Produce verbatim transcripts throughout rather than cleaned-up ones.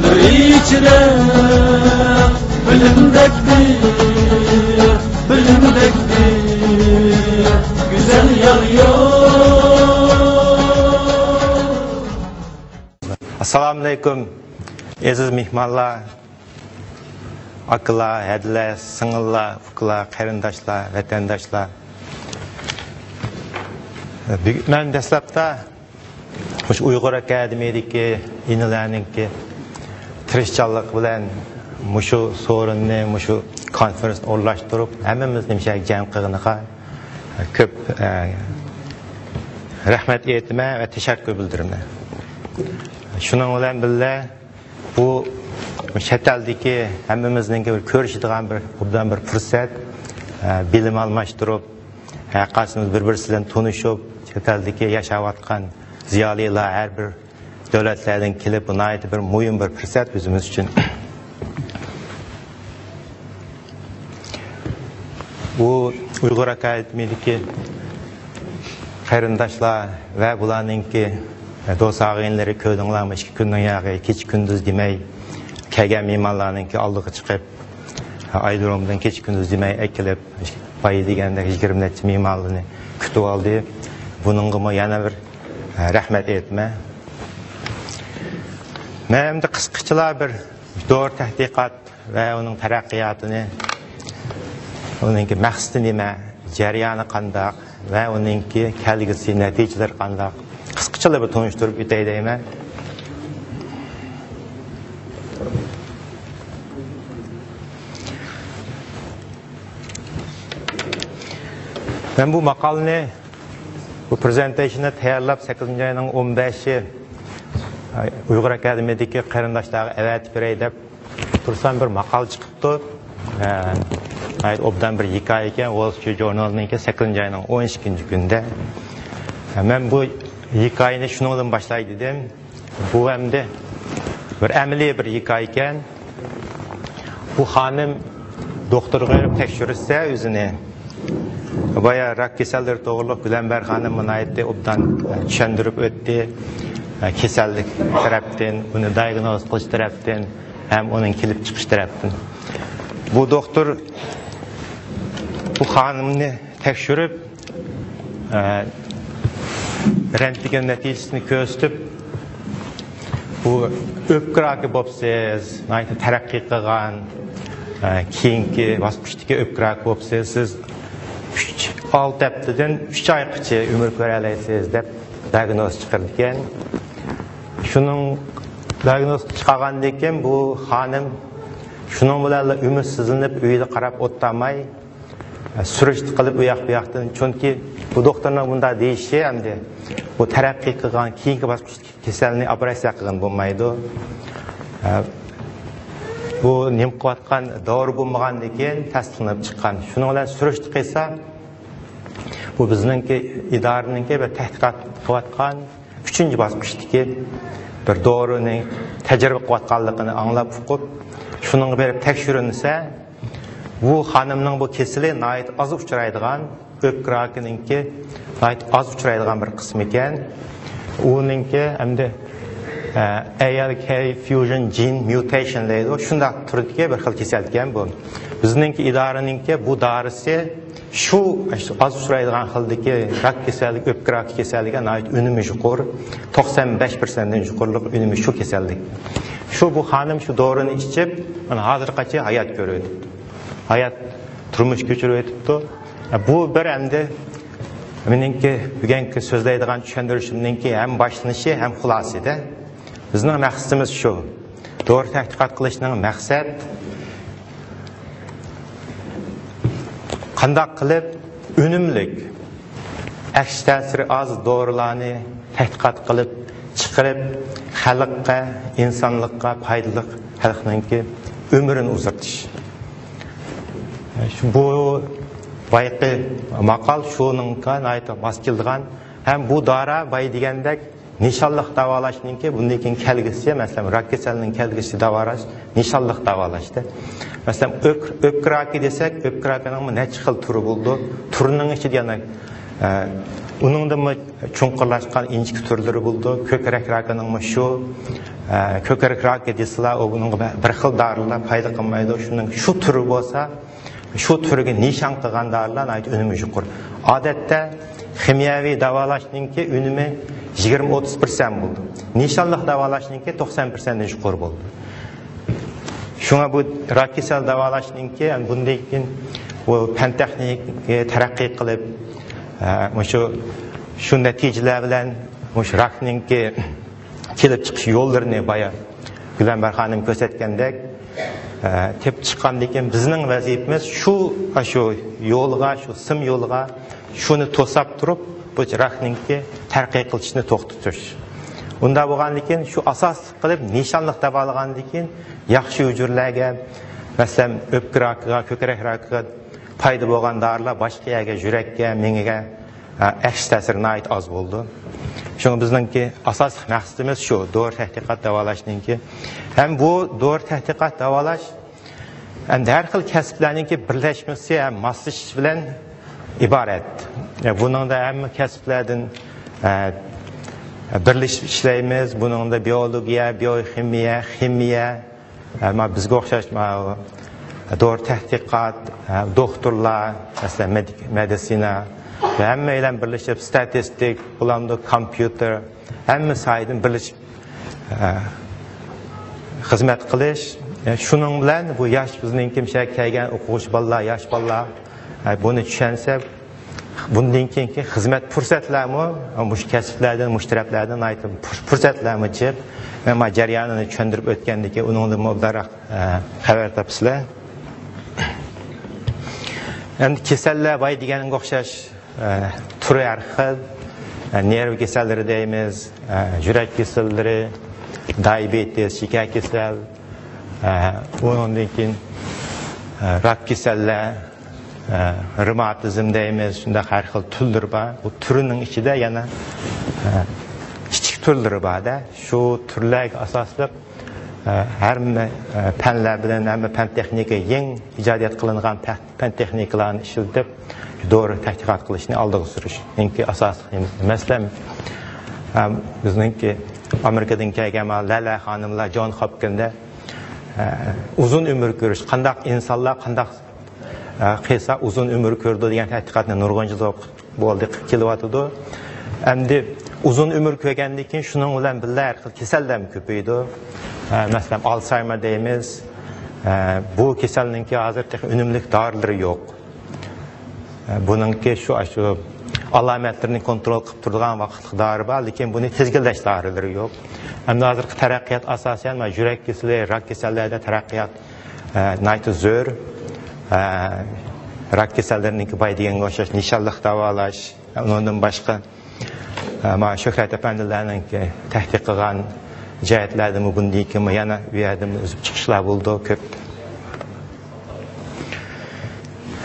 بىر ئىچىدە بىلىمدەك بىر، بىلىمدەك بىر گۈزەل يار يوق. ئەسسالامۇئەلەيكۇم، ئەزىز مېھمانلار، ئاكىلار، ھەدىلەر، سىڭىللار، ئۇكىلار، قېرىنداشلار، ۋەتەنداشلار. بۈگۈن مەن دەسلەپتە مۇشۇ ئۇيغۇر ئاكادېمىيىدىكى ئىنىلەرنىڭكى تىرىشچانلىقى بىلەن مۇشۇ سورۇننى، مۇشۇ كونفېرېنسنى ئورۇنلاشتۇرۇپ، ھەممىمىزنى مۇشۇ يەرگە جەم قىلغىنىغا كۆپ، ئە، رەھمەت ئېيتىمەن ۋە تەشەككۈر بىلدۈرىمەن. شۇنىڭ بىلەن بىللە، بۇ چەت ئەلدىكى ھەممىمىزنىڭكى بىر كۆرۈشىدىغان بىر، ئوبدان بىر پۇرسەت. ئە، بىلىم ئالماشتۇرۇپ، ھەر قايسىمىز بىر-بىرسى بىلەن تونۇشۇپ، چەت ئەلدىكى ياشاۋاتقان زىيالىيلار، ھەر بىر دۆلەتلەردىن كېلىپ، بۇ ناھايىتى بىر مۇھىم بىر پۇرسەت ئۆزىمىز ئۈچۈن. بۇ ئۇيغۇر ئاكادېمىيىدىكى قېرىنداشلار ۋە بۇلارنىڭكى دوست ئاغىنىلىرى، كۆردۈڭلارمۇ، ئىككى كۈننىڭ ياغى كېچە-كۈندۈز دېمەي، كەلگەن مېھمانلارنىڭكى ئالدىغا چىقىپ، ئايرودرومدىن كېچە-كۈندۈز دېمەي ئەكېلىپ، بايا دېگەندەك يىگىرمە نەچچە مېھمانلارنى كۈتۈۋالدى. بۇنىڭغىمۇ يەنە بىر رەھمەت ئېيتىمەن. مەن ئەمدى قىسقىچىلا بىر دورا تەتقىقات ۋە ئۇنىڭ تەرەققىياتىنى، ئۇنىڭكى مەقسىتى نېمە، جەريانى قانداق ۋە ئۇنىڭكى كەلگۈسى نەتىجىلىرى قانداق، قىسقىچىلا بىر تونۇشتۇرۇپ ئۆتەي دەيمەن. مەن بۇ ماقالىنى، بۇ پرېزېنتېيشننى تەييارلاپ، سەككىزىنچى ئاينىڭ ئون بەشى ئۇيغۇر ئاكادېمىيىدىكى قېرىنداشلارغا ئەۋەتىپ بېرەي دەپ تۇرسام، بىر ماقالە چىقىپتۇ. ئە، ناھايىتى ئوبدان بىر ھېكايە ئىكەن، ۋول سترىت ژۇرنالنىڭكى، سەككىزىنچى ئاينىڭ ئون ئىككىنچى كۈنىدە. ئە، مەن بۇ ھېكايىنى شۇنىڭدىن باشلاي دېدىم. بۇ ئەمدى بىر ئەمەلىي بىر ھېكايە ئىكەن. بۇ خانىم دوختۇرغا بېرىپ تەكشۈرتسە ئۆزىنى، بايا راك كېسەللىرى توغرۇلۇق گۈلەمبەر خانىم ناھايىتى ئوبدان چۈشەندۈرۈپ ئۆتتى. كېسەللىك تەرەپتىن، ئۇنى دىئاگنوز قىلىش تەرەپتىن ھەم ئۇنىڭ كېلىپ چىقىش تەرەپتىن. بۇ دوختۇر بۇ خانىمنى تەكشۈرۈپ، ئە، رەنتگېن نەتىجىسىنى كۆرسىتىپ، بۇ ئۆپكە راكى بوپسىز، ناھايىتى تەرەققىي قىلغان، ئە، كېيىنكى باسقۇچتىكى ئۆپكە راكى بوپسىز، سىز ئۈچ، ئالتە ھەپتىدىن ئۈچ ئايغىچە ئۆمۈر كۆرەلەيسىز دەپ دىئاگنوز چىقىرىدىكەن. شۇنىڭ دىئاگنوز چىقارغاندىن كېيىن بۇ خانىم شۇنىڭ بىلەنلا ئۈمىدسىزلىنىپ ئۆيىدە قاراپ ئولتۇرماي، سۈرۈشتە قىلىپ ئۇ ياق بۇ ياقتىن، چۈنكى بۇ دوختۇرنىڭ بۇنداق دېيىشى ئەمدى بۇ تەرەققىي قىلغان كېيىنكى باسقۇچتىكى كېسەلنى ئوپېراتسىيە قىلغىلى بولمايدۇ. بۇ نېمە قىلىۋاتقان دورا بولمىغاندىن كېيىن تەستىقلىنىپ چىققان. شۇنىڭ بىلەن سۈرۈشتە قىلسا، بۇ بىزنىڭكى ئىدارىنىڭكى بىر تەتقىقات قىلىۋاتقان ئۈچىنچى باسقۇچتىكى بىر دورىنى تەجرىبە قىلىۋاتقانلىقىنى ئاڭلاپ ئۇقۇپ، شۇنىڭغا بېرىپ تەكشۈرۈلسە، بۇ خانىمنىڭ بۇ كېسىلى ناھايىتى ئاز ئۇچرايدىغان، ئۆپكە راكىنىڭكى ناھايىتى ئاز ئۇچرايدىغان بىر قىسمى ئىكەن. ئۇنىڭكى ئەمدى، ئە، ئەي ئەل كەي فيۇژن جېن ميۇتەيشن دەيدۇ. شۇنداق تۈردىكى بىر خىل كېسەل ئىكەن بۇ. بىزنىڭكى ئىدارىنىڭكى بۇ دارىسى شۇ ئاز ئۇچرايدىغان خىلدىكى راك كېسەللىكى، ئۆپكە راكى كېسەللىكىگە ناھايىتى ئۈنۈمى يۇقىرى. توقسان بەش پىرسەنتتىن يۇقىرىلىق ئۈنۈمى شۇ كېسەللىك. شۇ بۇ خانىم شۇ دورىنى ئىچىپ، مانا ھازىرغىچە ھايات كۆرۈۋېتىپتۇ. ھايات تۇرمۇش كۆچۈرۈۋېتىپتۇ. بۇ بىر ئەمدى مېنىڭكى بۈگۈنكى سۆزلەيدىغان چۈشەندۈرۈشۈمنىڭكى ھەم باشلىنىشى، ھەم خۇلاسىسى-دە. بىزنىڭ مەقسىتىمىز شۇ. دورا تەتقىقات قىلىشنىڭ مەقسەت، قانداق قىلىپ ئۈنۈملۈك، ئەكس تەسىرى ئاز دورىلارنى تەتقىقات قىلىپ چىقىرىپ، خەلققە، ئىنسانلىققا پايدىلىق، خەلقنىڭكى ئۆمرىنى ئۇزارتىش. شۇ، بۇ بايىقى ماقال شۇنىڭغا ناھايىتى ماس كېلىدىغان. ھەم بۇ دارا بايا دېگەندەك نىشانلىق داۋالاشنىڭكى بۇندىن كېيىن كەلگۈسى، مەسىلەن، راك كېسەلنىڭ كەلگۈسى داۋالاش، نىشانلىق داۋالاشتا. مەسىلەن، ئۆك-، ئۆپكە راكى دېسەك، ئۆپكە راكىنىڭمۇ نەچچە خىل تۈرى بولىدۇ. تۈرىنىڭ ئىچىدە يەنە، ئە، ئۇنىڭدىنمۇ چوڭقۇرلاشقان ئىنچىكە تۈرلىرى بولىدۇ. كۆكرەك راكىنىڭمۇ شۇ، ئە، كۆكرەك راكى دېسىلا، ئۇ بۇنىڭغا بىر خىل دارىلار پايدا قىلمايدۇ. شۇنىڭ شۇ تۈرى بولسا، شۇ تۈرگە نىشان قىلغان دارىلار ناھايىتى ئۈنۈمى يۇقىرى. ئادەتتە خىمىيەۋى داۋالاشنىڭكى ئۈنۈمى يىگىرمە ئوتتۇز پىرسەنت بولىدۇ. نىشانلىق داۋالاشنىڭكى توقسان پىرسەنتتىن يۇقىرى بولىدۇ. شۇڭا بۇ راك كېسەل داۋالاشنىڭكى، يەنى بۇندىن كېيىن بۇ پەن تېخنىكا تەرەققىي قىلىپ، ئە، مۇشۇ، شۇ نەتىجىلەر بىلەن مۇشۇ راكنىڭكى كېلىپ چىقىش يوللىرىنى بايا گۈلەمبەر خانىم كۆرسەتكەندەك، ئە، تېپىپ چىققاندىن كېيىن بىزنىڭ ۋەزىپىمىز شۇ، شۇ يولغا، شۇ سىم يولغا شۇنى توساپ تۇرۇپ، بۇ راكنىڭكى تەرەققىي قىلىشىنى توختىتىش. ئۇنداق بولغاندىن كېيىن شۇ ئاساسلىق قىلىپ نىشانلىق داۋالىغاندىن كېيىن ياخشى ھۇجۇرلارغا، مەسىلەن، ئۆپكە راكىغا، كۆكرەك راكىغا پايدا بولغان دارىلار باشقا يەرگە، يۈرەككە، مېڭىگە، ئە، ئەكس تەسىرى ناھايىتى ئاز بولىدۇ. شۇڭا بىزنىڭكى ئاساسلىق مەقسىتىمىز شۇ، دورا تەتقىقات داۋالاشنىڭكى. ھەم بۇ دورا تەتقىقات داۋالاش ئەمدى ھەر خىل كەسىپلەرنىڭكى بىرلەشمىسى ھەم ماسلىشىش بىلەن ئىبارەت. بۇنىڭدا ھەممە كەسىپلەردىن، ئە، بىرلىشىپ ئىشلەيمىز. بۇنىڭدا بىيولوگىيە، بىيوخىمىيە، خىمىيە، ئە، ما بىزگە ئوخشاش، ما، دورا تەتقىقات، ئە، دوختۇرلار، مەسىلەن، مېدىك-، مېدىتسىنا، ھەممەيلەن بىرلىشىپ، ستاتىستىك، بولامدۇ، كومپيۇتېر، ھەممە ساھەدىن بىرلىشىپ، ئە، خىزمەت قىلىش. ئە، شۇنىڭ بىلەن بۇ ياش، بىزنىڭكى مۇشۇ يەرگە كەلگەن ئوقۇغۇچى بالىلار، ياش بالىلار، ئە، بۇنى چۈشەنسە، بۇندىن كېيىنكى خىزمەت پۇرسەتلەرمۇ مۇشۇ كەسىپلەردىن، مۇشۇ تەرەپلەردىن ناھايىتى پۇر-، پۇرسەتلەرمۇ جىق. مەن ما جەريانىنى چۈشەندۈرۈپ ئۆتكەندىن كېيىن ئۇنىڭدىن ئوبدانراق، ئە، خەۋەر تاپىسىلەر. ئەمدى كېسەللەر باي دېگەنگە ئوخشاش، ئە، تۈرى ھەر خىل، ئە، نېرۋا كېسەللىرى دەيمىز، ئە، يۈرەك كېسەللىرى، دىيابېتىس، شېكەر كېسەل، ئە، ئۇنىڭدىن كېيىن، ئە، راك كېسەللەر، ئە، رېماتىزم دەيمىز، شۇنداق ھەر خىل تۈرلىرى بار. بۇ تۈرىنىڭ ئىچىدە يەنە، ئە، كىچىك تۈرلىرى بار-دە. شۇ تۈرلەرگە ئاساسلىق، ئە، ھەممە، ئە، پەنلەر بىلەن، ھەممە پەن تېخنىكا، يېڭى ئىجادىيەت قىلىنغان پەن پەن تېخنىكىلارنى ئىشلىتىپ، دورا تەتقىقات قىلىشنى ئالدىغا سۈرۈشنىڭكى ئاساسلىق نېمىسى. مەسىلەن، ئەم، بىزنىڭكى ئامېرىكىدىن كەلگەن ما لەلە خانىملار جون خوپكىندا، ئە، ئۇزۇن ئۆمۈر كۆرۈش، قانداق ئىنسانلار قانداق، ئە، قىلسا ئۇزۇن ئۆمۈر كۆرىدۇ دېگەن تەتقىقاتنى نۇرغۇن يىل بولدى قىلىپ كېلىۋاتىدۇ. ئەمدى ئۇزۇن ئۆمۈر كۆرگەندىن كېيىن شۇنىڭ بىلەن بىللە ھەر خىل كېسەللەرمۇ كۆپىيىدۇ. ئە، مەسىلەن، ئالتسايمېر دەيمىز. ئە، بۇ كېسەلنىڭكى ھازىر تېخى ئۈنۈملۈك دارىلىرى يوق. ئە، بۇنىڭكى شۇ، شۇ ئالامەتلىرىنى كونترول قىلىپ تۇرىدىغان ۋاقىتلىق دارى بار، لېكىن بۇنى تىزگىنلەش دارىلىرى يوق. ئەمدى ھازىرقى تەرەققىيات ئاساسەن مانا يۈرەك كېسىلى، راك كېسەللەردە تەرەققىيات، ئە، ناھايىتى زور. ئە، راك كېسەللىرىنىڭكى باي دېگەنگە ئوخشاش نىشانلىق داۋالاش، ئۇنىڭدىن باشقا، ئە، مانا شۆھرەت ئەپەندىلەرنىڭكى تەتقىق قىلغان جەھەتلەردىمۇ بۇندىن كېيىنمۇ يەنە ئۇ يەردىمۇ ئۈزۈپ چىقىشلار بولىدۇ كۆپ.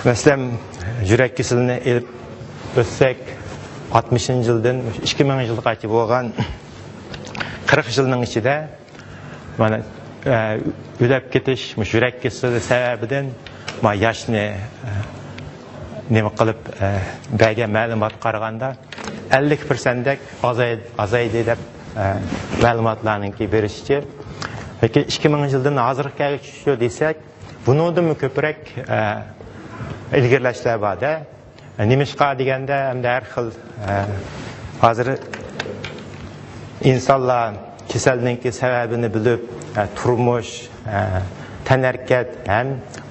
مەسىلەن، يۈرەك كېسىلىنى ئېلىپ ئۆتسەك، ئاتمىشىنچى يىلدىن ئىككى مىڭىنچى يىلغىچە بولغان قىرىق يىلنىڭ ئىچىدە، مانا، ئە، ئۆلۈپ كېتىش، مۇشۇ يۈرەك كېسىلى سەۋەبىدىن، ما، ياشنى، ئە، نېمە قىلىپ، ئە، بەرگەن مەلۇماتقا قارىغاندا، ئەللىك پىرسەنتتەك ئازاي-، ئازايدى دەپ، ئە، مەلۇماتلارنىڭكى بېرىشىچە. لېكىن ئىككى مىڭىنچى يىلدىن ھازىرغا كەلگۈچە دېسەك، بۇنىڭدىنمۇ كۆپرەك، ئە، ئىلگىرىلەشلەر بار-دە. نېمىشقا دېگەندە، ئەمدى ھەر خىل، ئە، ھازىر ئىنسانلار كېسەلنىڭكى سەۋەبىنى بىلىپ، ئە، تۇرمۇش، ئە، تەنھەرىكەت ھەم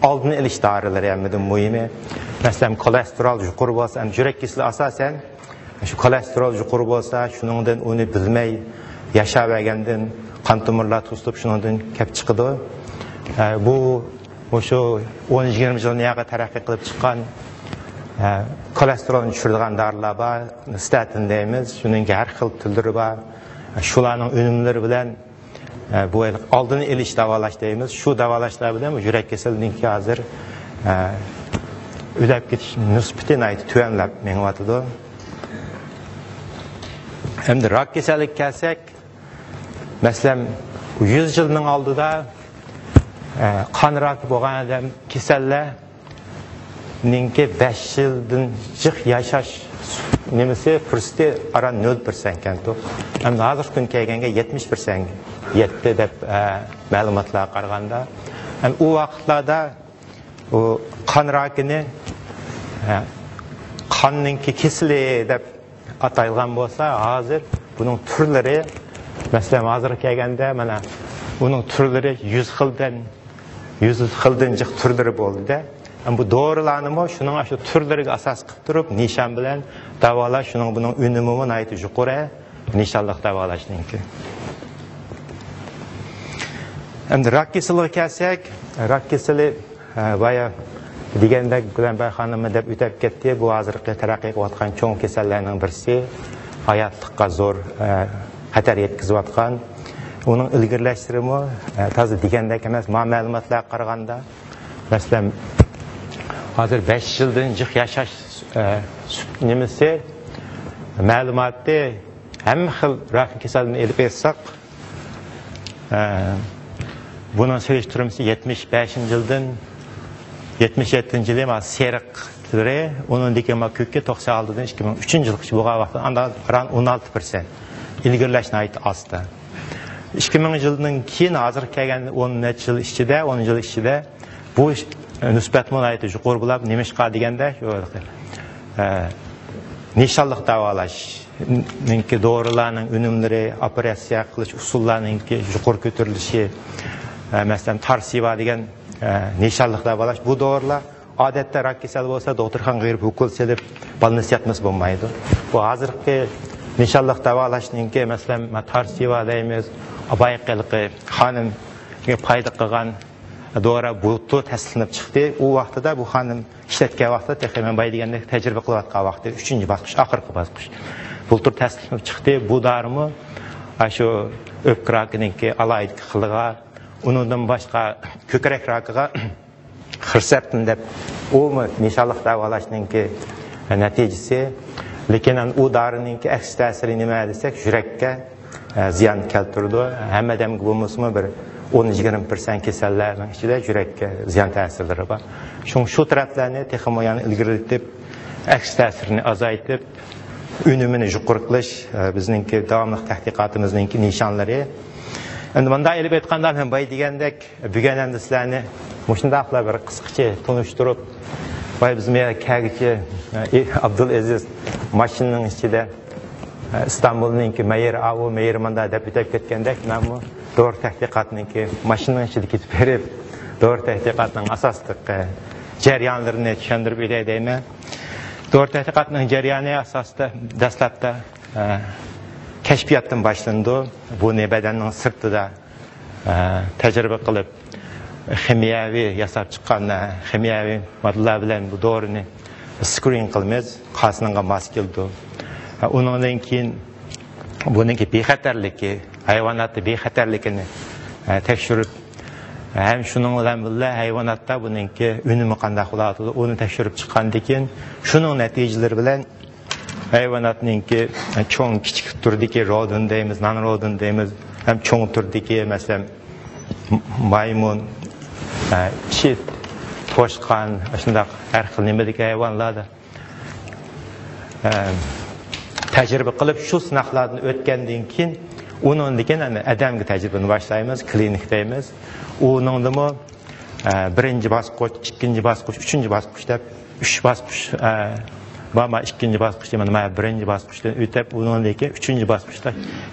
ئالدىنى ئېلىش دارىلىرى ھەممىدىن مۇھىمى. مەسىلەن، كولېستېرول يۇقىرى بولسا، ھەم يۈرەك كېسىلى ئاساسەن شۇ كولېستېرول يۇقىرى بولسا، شۇنىڭدىن ئۇنى بىلمەي ياشاۋەرگەندىن قان تومۇرلار توسۇلۇپ، شۇنىڭدىن كەپ چىقىدۇ. ئە، بۇ مۇشۇ ئون يىگىرمە يىلنى ياقى تەرەققىي قىلىپ چىققان، ئە، كولېستېرولنى چۈشۈرىدىغان دارىلار بار، ستاتىن دەيمىز، شۇنىڭكى ھەر خىل تۈرلىرى بار. شۇلارنىڭ ئۈنۈملىرى بىلەن، ئە، بۇ ئالدىنى ئېلىش داۋالاش دەيمىز، شۇ داۋالاشلار بىلەن يۈرەك كېسىلىنىڭكى ھازىر، ئە، ئۆلۈپ كېتىش نىسبىتى ناھايىتى تۆۋەنلەپ مېڭىۋاتىدۇ. ئەمدى راك كېسەللىككە كەلسەك، مەسىلەن، يۈز يىلنىڭ ئالدىدا، ئە، قان راكى بولغان ئادەم كېسەللەر نىڭكى بەش يىلدىن جىق ياشاش نېمىسى، پۇرسىتى ئاران نۆل پىرسەنت ئىكەن. ئەمدى ھازىرقى كۈن كەلگەنگە يەتمىش پىرسەنتكە يەتتى دەپ، ئە، مەلۇماتلارغا قارىغاندا. ئەمدى ئۇ ۋاقىتلاردا ئۇ قان راكىنى، ئە، قاننىڭكى كېسىلى دەپ ئاتايدىغان بولسا، ھازىر بۇنىڭ تۈرلىرى، مەسىلەن، ھازىرغا كەلگەندە، مانا، بۇنىڭ تۈرلىرى يۈز خىلدىن، يۈز خىلدىن جىق تۈرلىرى بولدى-دە. ئەمما بۇ دورىلارنىمۇ شۇنىڭ شۇ تۈرلىرىگە ئاساس قىلىپ تۇرۇپ، نىشان بىلەن داۋالاش، شۇنىڭ بۇنىڭ ئۈنۈمىمۇ ناھايىتى يۇقىرى، نىشانلىق داۋالاشنىڭكى. ئەمدى راك كېسىلىگە كەلسەك، راك كېسىلى، ئە، بايا دېگەندەك، گۈلەمبەر خانىممۇ دەپ ئۆتۈپ كەتتى، بۇ ھازىرقى تەرەققىي قىلىۋاتقان چوڭ كېسەللەرنىڭ بىرسى، ھاياتلىققا زور، ئە، خەتەر يەتكۈزۈۋاتقان. ئۇنىڭ ئىلگىرىلەشلىرىمۇ، ئە، تازا دېگەندەك ئەمەس. مانا مەلۇماتلارغا قارىغاندا، مەسىلەن، ھازىر بەش يىلدىن جىق ياشاش، ئە، سۈپ-، نېمىسى، مەلۇماتى ھەممە خىل راك كېسەلنى ئېلىپ ئېيتساق، ئە، بۇنىڭ سېلىشتۇرمىسى يەتمىش بەشىنچى يىلدىن يەتمىش يەتتىنچى يىلى مانا سېرىقلىرى، ئۇنىڭدىكى مانا كۆكى توقسان ئالتىدىن ئىككى مىڭ ئۈچىنچى يىلغىچە بولغان ۋاقىتتا، ئاندا ئاران ئون ئالتە پىرسەنت. ئىلگىرىلەش ناھايىتى ئاستا. ئىككى مىڭىنچى يىلدىن كېيىن ھازىرغا كەلگەندە ئون نەچچە يىل ئىچىدە، ئون يىل ئىچىدە بۇ نىسبەتمۇ ناھايىتى يۇقىرى بولۇپ، نېمىشقا دېگەندە، شۇ، ئە، نىشانلىق داۋالاشنىڭكى دورىلارنىڭ ئۈنۈملىرى، ئوپېراتسىيە قىلىش ئۇسۇللارنىڭكى يۇقىرى كۆتۈرۈلۈشى، ئە، مەسىلەن، تارسىۋا دېگەن، ئە، نىشانلىق داۋالاش، بۇ دورىلار ئادەتتە راك كېسەل بولسا دوختۇرخانىغا بېرىپ ئوكۇل سېلىپ بالنىستتا ياتمىسا بولمايدۇ. بۇ ھازىرقى نىشانلىق داۋالاشنىڭكى، مەسىلەن، تارسىۋا دەيمىز، بايىقى خانىم پايدا قىلغان دورا بۇلتۇر تەستىقلىنىپ چىقتى. ئۇ ۋاقتىدا بۇ خانىم ئىشلەتكەن ۋاقتىدا، تېخى مەن بايا دېگەندەك تەجرىبە قىلىۋاتقان ۋاقتى، ئۈچىنچى باسقۇچ، ئاخىرقى باسقۇچ. بۇلتۇر تەستىقلىنىپ چىقتى. بۇ دارىمۇ ئاشۇ ئۆپكە راكىنىڭكى ئالاھىدە خىلىغا، ئۇنىڭدىن باشقا كۆكرەك راكىغا خىرسەپتىن دەپ، ئۇمۇ نىشانلىق داۋالاشنىڭكى نەتىجىسى. لېكىن ئۇ دارىنىڭكى ئەكس تەسىرى نېمە دېسەك، يۈرەككە، ئە، زىيان كەلتۈرىدۇ. ھەممە ئادەمگە بولمىسىمۇ، بىر ئون يىگىرمە پىرسەنت كېسەللەرنىڭ ئىچىدە يۈرەككە زىيان تەسىرلىرى بار. شۇڭا شۇ تەرەپلەرنى تېخىمۇ يەنە ئىلگىرىلىتىپ، ئەكس تەسىرىنى ئازايتىپ، ئۈنۈمىنى يۇقىرى قىلىش، ئە، بىزنىڭكى داۋاملىق تەھقىقاتىمىزنىڭكى نىشانلىرى. ئەمدى مۇنداق ئېلىپ ئېيتقاندا، مەن بايا دېگەندەك، بۈگۈن ئەمدى سىلەرنى مۇشۇنداقلا بىر قىسقىچە تونۇشتۇرۇپ، بايا بىز مۇ يەرگە كەلگۈچە، ئى، ئابدۇلئەزىز ماشىنىنىڭ ئىچىدە، ئى، ئىستانبۇلنىڭكى مېيىر ئاۋۇ، مېيىر ماندا دەپ ئۆتۈپ كەتكەندەك، مەنمۇ دورا تەتقىقاتنىڭكى ماشىنىنىڭ ئىچىدە كېتىپ بېرىپ، دورا تەتقىقاتنىڭ ئاساسلىق، ئى، جەريانلىرىنى چۈشەندۈرۈپ ئۆتەي دەيمەن. دورا تەتقىقاتنىڭ جەريانى ئاساسىدا دەسلەپتە، ئى، كەشپىياتتىن باشلىنىدۇ. بۇنى بەدەننىڭ سىرتىدا ئە، تەجرىبە قىلىپ، خىمىيەۋى ياساپ چىققان، ئە، خىمىيەۋى ماددىلار بىلەن بۇ دورىنى سكرىن قىلىمىز، قايسىنىڭغا ماس كېلىدۇ. ئە، ئۇنىڭدىن كېيىن بۇنىڭكى بىخەتەرلىكى، ھايۋاناتتا بىخەتەرلىكىنى، ئە، تەكشۈرۈپ، ھەم شۇنىڭ بىلەن بىللە ھايۋاناتتا بۇنىڭكى ئۈنۈمى قانداق بولۇۋاتىدۇ، ئۇنى تەكشۈرۈپ چىققاندىن كېيىن، شۇنىڭ نەتىجىلىرى بىلەن ھايۋاناتنىڭكى چوڭ، كىچىك تۈردىكى رودېنت دەيمىز، نان رودېنت دەيمىز، ھەم چوڭ تۈردىكى، مەسىلەن، مايمۇن، ئىت، توشقان، شۇنداق ھەر خىل نېمىدىكى ھايۋانلاردا، ئە، تەجرىبە قىلىپ، شۇ سىناقلاردىن ئۆتكەندىن كېيىن، ئۇنىڭدىن كېيىن ئەمدى ئادەمگە تەجرىبىنى باشلايمىز، كلىنىك دەيمىز. ئۇنىڭدىمۇ، ئە، بىرىنچى باسقۇچ، ئىككىنچى باسقۇچ، ئۈچىنچى باسقۇچ دەپ، ئۈچ باسقۇچ، ئە، بار، مانا ئىككىنچى باسقۇچ، مانا، مانا بىرىنچى باسقۇچتىن ئۆتۈپ، ئۇنىڭدىن كېيىن ئۈچىنچى باسقۇچتا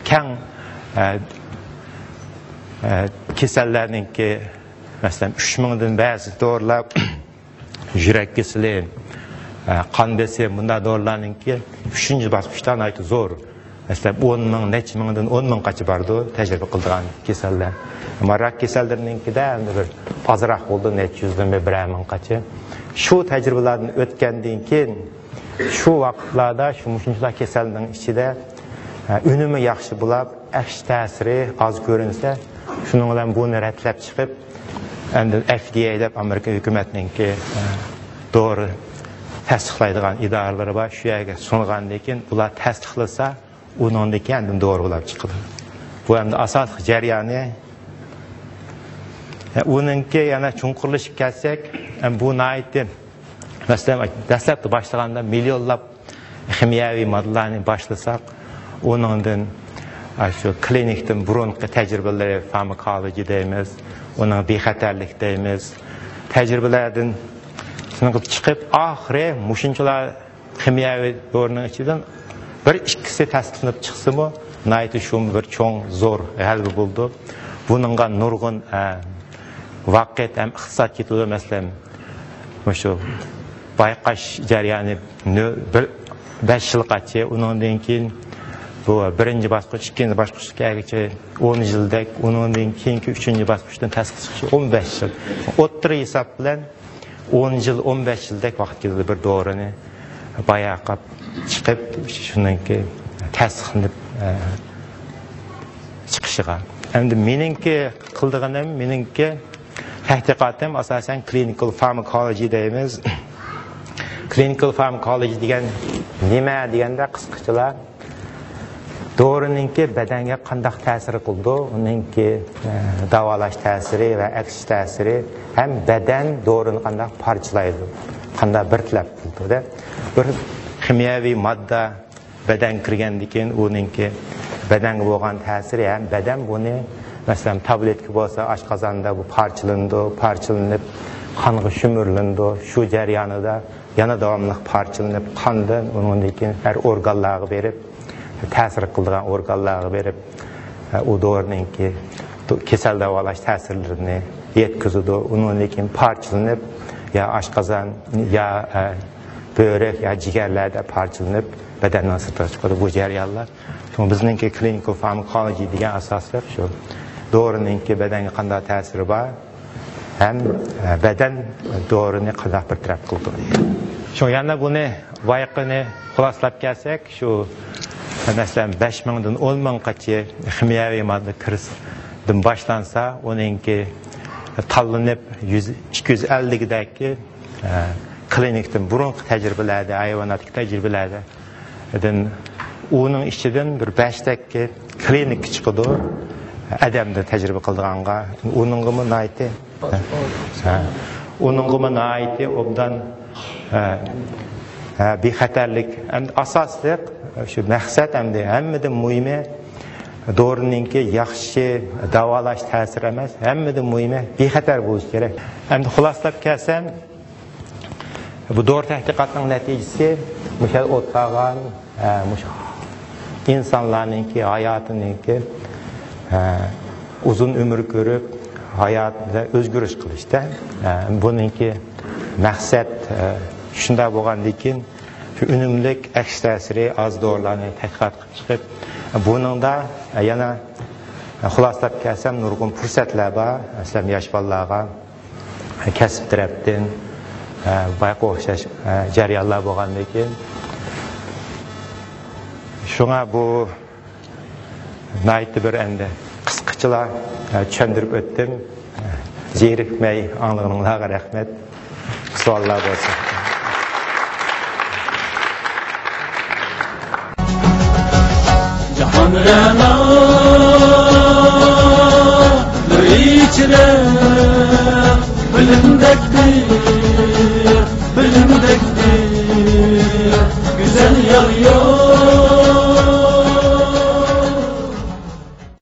كەڭ، ئە، ئە، كېسەللەرنىڭكى، مەسىلەن، ئۈچ مىڭدىن بەزى دورىلار، يۈرەك كېسىلى، ئە، قان بېسىم، بۇنداق دورىلارنىڭكى ئۈچىنچى باسقۇچتا ناھايىتى زور. مەسىلەن، ئون مىڭ، نەچچە مىڭدىن ئون مىڭغىچە بارىدۇ تەجرىبە قىلىدىغان كېسەللەر. ئەمما راك كېسەللىرىنىڭكىدە ئەمدى بىر ئازراق بولىدۇ، نەچچە يۈزدىن بىر، بىرەر مىڭغىچە. شۇ تەجرىبىلەردىن ئۆتكەندىن كېيىن، شۇ ۋاقىتلاردا شۇ مۇشۇنچىلا كېسەلنىڭ ئىچىدە، ئە، ئۈنۈمى ياخشى بولۇپ، ئەكس تەسىرى ئاز كۆرۈنسە، شۇنىڭ بىلەن بۇنى رەتلەپ چىقىپ، ئەمدى ئېف دى ئەي دەپ ئامېرىكا ھۆكۈمەتنىڭكى، ئە، دورا تەستىقلايدىغان ئىدارىلىرى بار، شۇ يەرگە سۇنغاندىن كېيىن، ئۇلار تەستىقلىسا، ئۇنىڭدىن كېيىن ئاندىن دورا بولۇپ چىقىدۇ. بۇ ئەمدى ئاساسلىق جەريانى. ئۇنىڭكى يەنە چوڭقۇرلىشىپ كەلسەك، بۇ ناھايىتى مەسىلەن، دەسلەپتە باشلىغاندا مىليونلاپ خىمىيەۋى ماددىلارنى باشلىساق، ئۇنىڭدىن، ئە، شۇ كلىنىكتىن بۇرۇنقى تەجرىبىلىرى، فارماكولوگىيە دەيمىز، ئۇنىڭ بىخەتەرلىك دەيمىز، تەجرىبىلەردىن شۇنىڭغا چىقىپ، ئاخىرى مۇشۇنچىلا خىمىيەۋى دورىنىڭ ئىچىدىن بىر ئىككىسى تەستىقلىنىپ چىقسىمۇ، ناھايىتى شۇمۇ بىر چوڭ، زور غەلىبە بولىدۇ. بۇنىڭغا نۇرغۇن، ئە، ۋاقىت ھەم ئىقتىساد كېتىدۇ. مەسىلەن، مۇشۇ بايقاش جەريانى نۆ-، بىر، بەش يىلغىچە، ئۇنىڭدىن كېيىن بۇ بىرىنچى باسقۇچ، ئىككىنچى باسقۇچقا كەلگۈچە ئون يىلدەك، ئۇنىڭدىن كېيىنكى ئۈچىنچى باسقۇچتىن تەستىقلىشقىچە ئون بەش يىل. ئوتتۇرا ھېساب بىلەن ئون يىل، ئون بەش يىلدەك ۋاقىت كېتىدۇ بىر دورىنى باياقاپ چىقىپ، شۇنىڭكى تەستىقلىنىپ، ئە، چىقىشىغا. ئەمدى مېنىڭكى قىلىدىغىنىم، مېنىڭكى تەتقىقاتىم ئاساسەن كلىنىكال فارماكولوگىيە دەيمىز. كلىنىكال فارماكولوگىيە دېگەن نېمە دېگەندە، قىسقىچىلا، دورىنىڭكى بەدەنگە قانداق تەسىرى قىلىدۇ، ئۇنىڭكى، ئە، داۋالاش تەسىرى ۋە ئەكس تەسىرى ھەم بەدەن دورىنى قانداق پارچىلايدۇ، قانداق بىر تەرەپ قىلىدۇ دەپ. بىر خىمىيەۋى ماددا بەدەنگە كىرگەندىن كېيىن ئۇنىڭكى بەدەنگە بولغان تەسىرى ھەم بەدەن بۇنى، مەسىلەن، تابلېتكا بولسا ئاشقازاندا بۇ پارچىلىنىدۇ، پارچىلىنىپ قانغا شۈمۈرلىنىدۇ. شۇ جەريانىدا يەنە داۋاملىق پارچىلىنىپ، قاندىن ئۇنىڭدىن كېيىن ھەر ئورگانلارغا بېرىپ، تەسىر قىلىدىغان ئورگانلارغا بېرىپ، ئۇ دورىنىڭكى كېسەل داۋالاش تەسىرلىرىنى يەتكۈزىدۇ. ئۇنىڭدىن كېيىن پارچىلىنىپ، يا ئاشقازان، يا، ئە، بۆرەك، يا جىگەرلەردە پارچىلىنىپ، بەدەننىڭ سىرتىغا چىقىدۇ بۇ جەريانلار. شۇڭا بىزنىڭكى كلىنىكال فارماكولوگىيە دېگەن ئاساسلىق شۇ دورىنىڭكى بەدەنگە قانداق تەسىرى بار، ھەم، ئە، بەدەن دورىنى قانداق بىر تەرەپ قىلىدۇ. شۇ يەنە بۇنى بايىقىنى خۇلاسىلاپ كەلسەك، شۇ، مەسىلەن، بەش مىڭدىن ئون مىڭغىچە خىمىيەۋى ماددا كىرىشتىن باشلانسا، ئۇنىڭكى تاللىنىپ يۈز، ئىككى يۈز ئەللىكدەكى، ئە، كلىنىكتىن بۇرۇنقى تەجرىبىلەردە، ھايۋاناتتىكى تەجرىبىلەردە دىن، ئۇنىڭ ئىچىدىن بىر بەشتەككە كلىنىككا چىقىدۇ، ئادەمدە تەجرىبە قىلىدىغانغا. ئۇنىڭغىمۇ ناھايىتى، ھە، ئۇنىڭغىمۇ ناھايىتى ئوبدان، ھە، ھە، بىخەتەرلىك. ئەمدى ئاساسلىق شۇ مەقسەت، ئەمدى ھەممىدىن مۇھىمى دورىنىڭكى ياخشى داۋالاش تەسىرى ئەمەس، ھەممىدىن مۇھىمى بىخەتەر بولۇش كېرەك. ئەمدى خۇلاسىلاپ كەلسەم، بۇ دورا تەتقىقاتنىڭ نەتىجىسى مۇشۇ ئولتۇرغان، ئە، مۇشۇ ئىنسانلارنىڭكى ھاياتىنىڭكى، ئە، ئۇزۇن ئۆمۈر كۆرۈپ، ھاياتىدا ئۆزگىرىش قىلىشتا، ئە، بۇنىڭكى مەقسەت، ئە، شۇنداق بولغاندىن كېيىن شۇ ئۈنۈملۈك ئەكس تەسىرى ئاز دورىلارنى تەتقىقات قىلىپ چىقىپ، بۇنىڭدا، ئە، يەنە خۇلاسىلاپ كەلسەم، نۇرغۇن پۇرسەتلەر بار، مەسىلەن، ياش بالىلارغا كەسىپ تەرەپتىن، ئە، بايقا ئوخشاش، ئە، جەريانلار بولغاندىكىن، شۇڭا بۇ ناھايىتى بىر ئەمدى قىسقىچىلا، ئە، چۈشەندۈرۈپ ئۆتتۈم. زېرىكمەي ئاڭلىغىنىڭلارغا رەھمەت. سوئاللار بولسا. جاھان رەنا نۇر ئىچىدە بىلىمدەك